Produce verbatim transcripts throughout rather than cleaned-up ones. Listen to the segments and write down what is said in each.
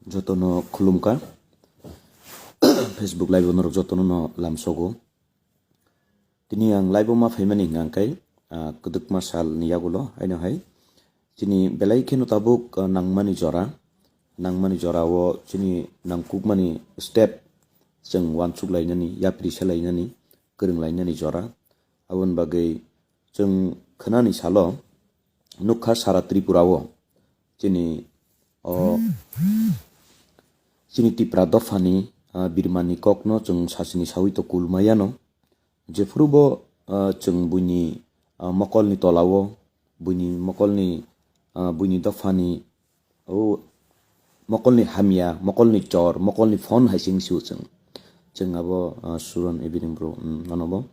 Jotono khulumkha. Facebook live o norok jotono no lamsogo. Tini ang live o ma phaimani hwnkha khe, ah, kwdwkma sal ni yagulo haino hai chini belai kheno tabuk, ah, nangmani jora, nangmani jora o chini nangkukmani step chwng uansuk lainani, yapri se lainani, kwrwng lainani jora. Aboni bagwi chwng khwnani salo nukha sara Tripura o chini o chini Tipra dophani, ah, birmani kokno chwng sasini sawi to kulmayano. Jephuru bo, ah, chwng buini, ah, mokolni tolao, buini mokolni, ah, buini dophani, o mokolni hamya, mokolni chor, mokolni phone hai se wngsi o chwng. Chwng abo, ah, Suron Evening Bro, mm, nono bo.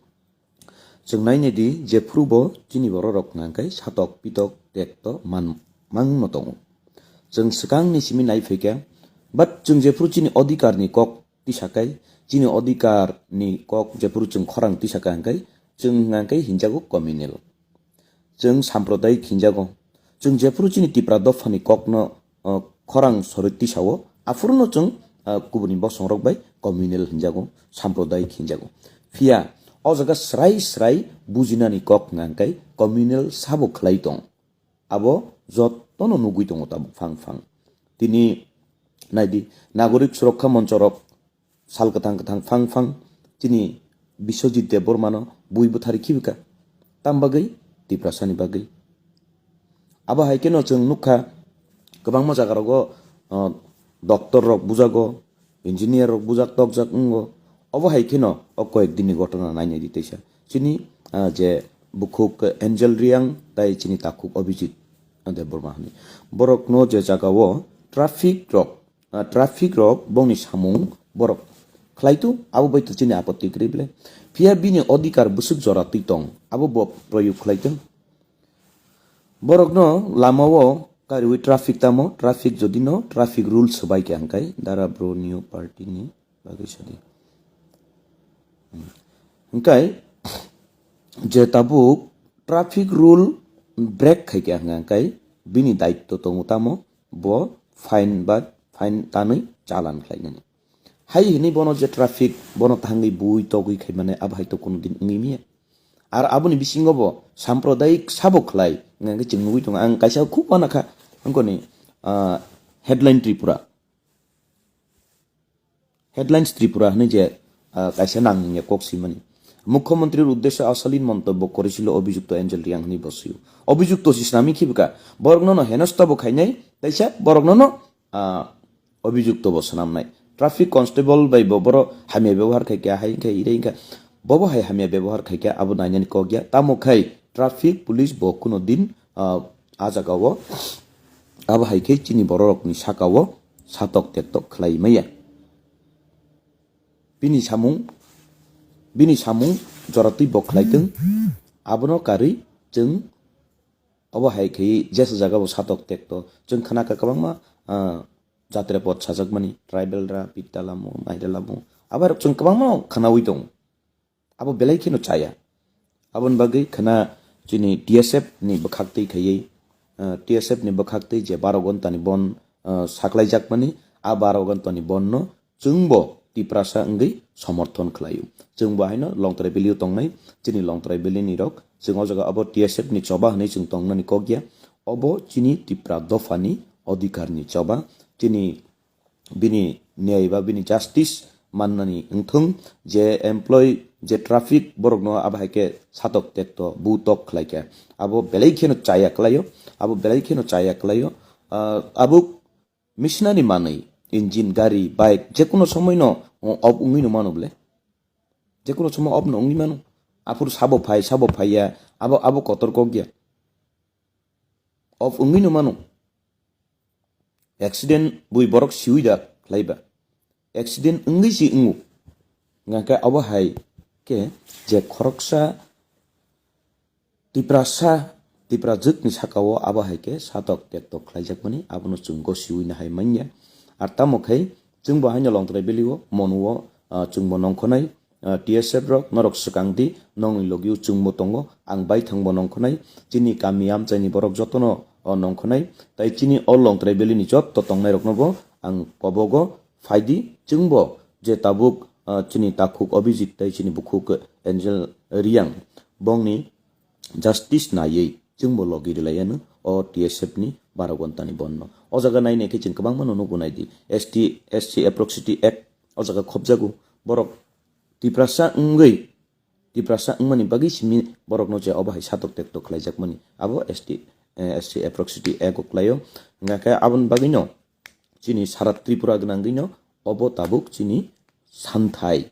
Chwng nainai di, jephuru bo chini bororok hwnkha khe satok pitok tekto man, mangno tongo. Chwng swkangni simi nai phaikha, but chwng jephuru chini odhikarni kok tisakai, chini odhikarni kok jephuru chwng khorang tisakai hwnkhe, chwng hwnkha khe hinjago communal. Chwng sampradayik hinjago. Chwng jephuru chini Tipra dophani kokno, o, khorang sorwi tisao, aphuruno chwng, o, kubuni bosongrok bai communal hinjago, sampradayik hinjago. Phiya, o jaga srai srai bujinani kok hwnkha khe communal sabo khlai tong. Abo jotono nugwi tongo tabuk phang phang. Tini naidi, Nagorik Surokha Monchorok sal kwthang kwthang phang phang chini Biswajit Debbarmano bui bwthari khibika. Tam bagwi? Tiprasani bagwi. Abo hai kheno chwng nukha, kwbangma jaga rogo, o, doctor rok bujago, engineer rok bujak tokjak wngo. Obo hai kheno o koyek dinni ghotona nainai di teisa. Chini, ah, je bukhuk Angel Reang tai chini takhuk Abhijit Debbarma hwnwi. Borokno je jagao traffic rok, ah, traffic rok bongni samung borok khlaitu, abo bai to chini apotti kwrwi ble. Phiya bini odhikar bwswk jora twi tong, abo bo proyog khlaitu. Borokno lamao kariwi traffic tamo, traffic jodi no traffic rule swbai khe hwnkhe dara bro new party ni bagwi sadi. Hwnkhe je tabuk traffic rule break khai khe hwnkhe bini daitto tongo tamo, bo fine ba fine tanwi chalan khlainani. Hai hwnwi bono je traffic, bono thangwi bui togwi khaimani abo hai to kuno din wngwi manya. Ar aboni bisingo bo sampradayik sabo khlai, hwnkhe chwng nugwi tongo. Ang kaisa khub uanakha, wngkoni, ah, Headline Tripura. Headlines Tripura hwnwi je, ah, kaisa nangya kok swimani. Mukhyamantri uddeshe ashalin montobyo koresil obhijukto Angel Reang hwnwi bo swio. Obhijukto si swnamwi khibika. Borokno no henosta bo khainai, kaisa borokno no, ah, obhijukto bo swnamnai. Traffic constable bai bo boro hamya bebohar khai kha, hai khe ire wngkha. Bobo hai hamya bebohar khai kha, abo nainani kok ya. Tamo khai traffic police bo kuno din, ah, a jaga o, abo hai khe chini bororokni saka o satok tektok khlai maya. Bini samung, bini samung joratwi bo khlai tong, abono karwi chwng obo hai khe jesa jaga bo satok tekto. Chwng khna kha kwbangma, ah, jatre pod sajakmani, tribal ra, pitta lamo, maira lamo. Abo hai rok chwng kwbangma khnaui tongo. Abo belai kheno chaya. Aboni bagwi khna chini T S F ni bwkhaktwi khaiwi, ah, T S F ni bwkhaktwi je baro ghonta ni bon, ah, saklaijakmani, a baro ghonta ni bon no chwngbo Tiprasa wngwi somorthon khlaio. Chwngbo haino Longtrai Valley o tongnai, chini Longtrai Valley ni rok, chwng o jaga abo T S F ni choba hwnwi chwng tongnani kok ya. Obo chini Tipra dopha ni odhikar ni choba, chini bini nyai ba bini justice mannani wngthung, je employee, je traffic borokno abo hai khe satok tekto, bu tok khlai kha. Abo belai kheno chaya khlaio, abo belai kheno chaya khlaio. Ah, abo missionary manwi, engine, gari, bike, jekono somoino, o, off wngwi no mano bole. Jekono somo off no wngwi mano. Aphuru sabo phai, sabo phaiya, abo, abo kotor kok ya. Off wngwi no mano. Accident bui borok siwi da khlai ba. Accident wngwi si wngo. Hwnkhe abo hai khe je khoroksa Tiprasa, Tiprajwkni saka o abo hai khe satok tektok khlaijakmani, abono chwng gosiwi nahai manya. Ar tamo khai chwngbo haino Longtrai Valley o, Monu o, ah, chwngbo nongkhonai, ah, T S F rok, norok swkang di, nongni logi o chwngbo tongo, ang baithangbo nongkhonai, chini kami amchaini borok jotono, o, nongkhonai, tai chini o Longtrai Valley ni jotto tongnairokno bo ang kobogo phaidi, chwngbo je tabuk, ah, chini takhuk Abhijit tei chini bukhuk Angel Riang bongni justice naiwi chwngbo logi rwlaiano o T S F ni baro gontani bonno. O jaga nainai khe chwng kwbangma no nugo naidi, S T, S C Atrocity Act o jaga khopjago, borok Tiprasa wngwi, Tiprasa wngmani bagwi simi borokno je obo hai satok tektok khlaijakmani, abo S T, eh, S C Atrocity Act o khlaio. Hingkha khe aboni bagwino chini sara Tripura gwnangwino obo tabuk chini santhai.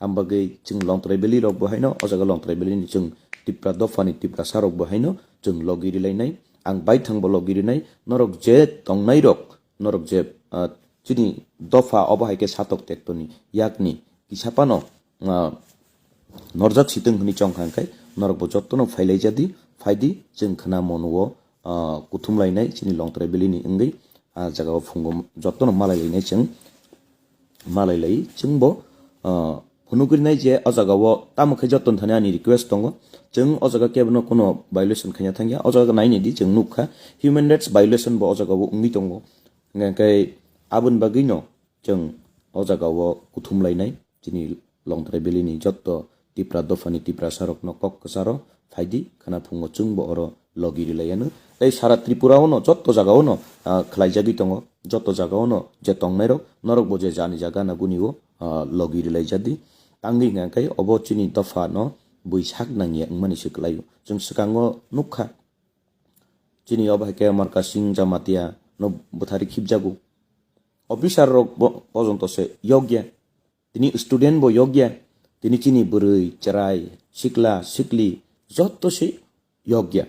Am bagwi chwng Longtrai Valley rok bo haino, o jaga Longtrai Valley ni chwng Tipra dopha ni Tiprasa rok bo haino chwng logi rwlainai, ang baithang bo logi rwnai, norok je tongnai rok, norok je, ah, chini dopha obo hai khe satok tektoni yakni kisa phano, ah, norjak sitwng hwnwi chong kha, hwnkhe norok bo jotono phailaijadi, phaidi, chwng khna monuo, ah, kuthum lainai chini Longtrai Valley ni wngwi, ah, jaga o phungo jotono malai lainai chwng. Malai lai chwngbo, ah, phunugrinai je o jaga o tamo khe joto thani ani request tongo, chwng o jaga kebono kuno violation khaina thangya, o jaga nainidi chwng nukha human rights violation bo o jaga o wngwi tongo, hingkhe aboni bagwino chwng o jaga o kuthum lainai chini Longtrai Valley ni joto Tipra dophani Tiprasa rokno kok kwcharo phaidi khwna phungo chwngbo oro logi rwlaiano. Tei sara Tripura o no joto jaga o no, ah, khlaijagwi tongo, joto jaga o no je tongnai rok norok bo je jani jaga na guni o, ah, logi rwlaijadi. Tangwi hwnka khe obo chini dopha no bui sak nangya wngmani se kwlaio. Chwng swkango nukha chini obo hai khe Marka Singh Jamatia no bwthari khibjago. Officer rok bo pojonto se yokya. Tini student bo yokya, tini chini bwrwi, chwrai, sikla, sikli, joto se yokya.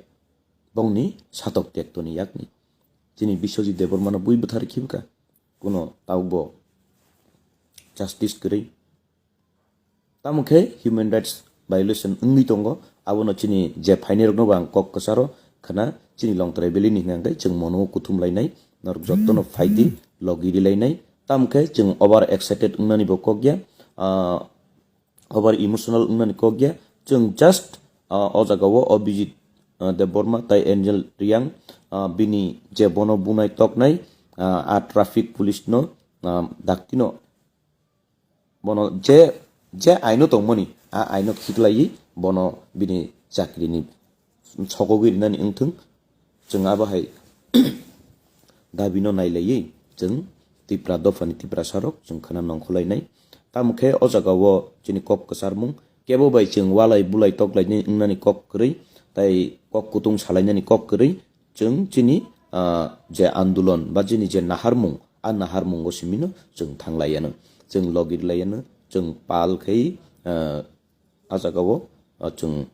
Bongni satok tektoni yakni. Chini Biswajit Debbarma no bui bwthar khibka. Kuno tabuk bo justice kwrwi. Tamo khe human rights violation wngwi tongo. Abono chini je phainai rokno bo ang kok kwcharo khwna chini Longtrai Valley ni hwnka khe chwng mono kuthum lainai. Norok jotono phaidi logi rilainai. Tamo khe chwng over excited wngnani bo kok ya. Ah, over emotional wngnani kok ya. Chwng just, ah, o jaga o Abhijit, ah, Debbarma tai Angel Riang, ah, bini je bono bunai toknai, ah, a traffic police no, ah, daktino bono je, je aino tongmani, a aino khiklaiwi bono bini chakrini sogogwi rinani wngthwng, chwng abo hai dabino nailaiwi chwng Tipra dophani Tiprasa rok chwng khwna nongkholainai. Tamo khe o jaga o chini kok kwcharmung kebo bai chwng walai bulai toklainai wngnani kok kwrwi, tai kok kutung salainani kok kwrwi, chwng chini, ah, je andolon ba chini je naharmung, a naharmungo simino chwng thanglaiano, chwng logirlaiano, chwng pal khai, ah, a jagao, ah, chwng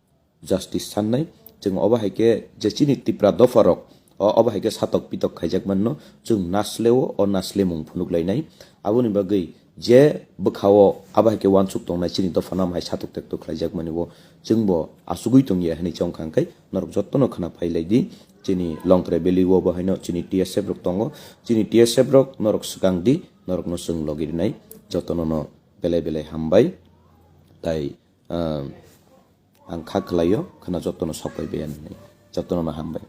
justice sannai. Chwng obo hai khe je chini Tipra dopha rok, o, obo hai khe satok pitok khaijak manno, chwng nasleo o naslemung phunuk lainai. Aboni bagwi je bwkhao abo hai khe wansuk tongnai chini dopha nam hai satok tektok khlaijak mani bo chwngbo asugwi tongya hinwi chong kha, hwnkhe norok jotono khwna phai lai di. Chini Longtrai Valley o bo haino chini T S F rok tongo, chini T S F rok norok swkang di, norokno chwng logi rinai, jotono no belai belai hambai. Tai, ah, ang kha khwlaio, khwna jotono sok pai baiya nini, jotono no hambai.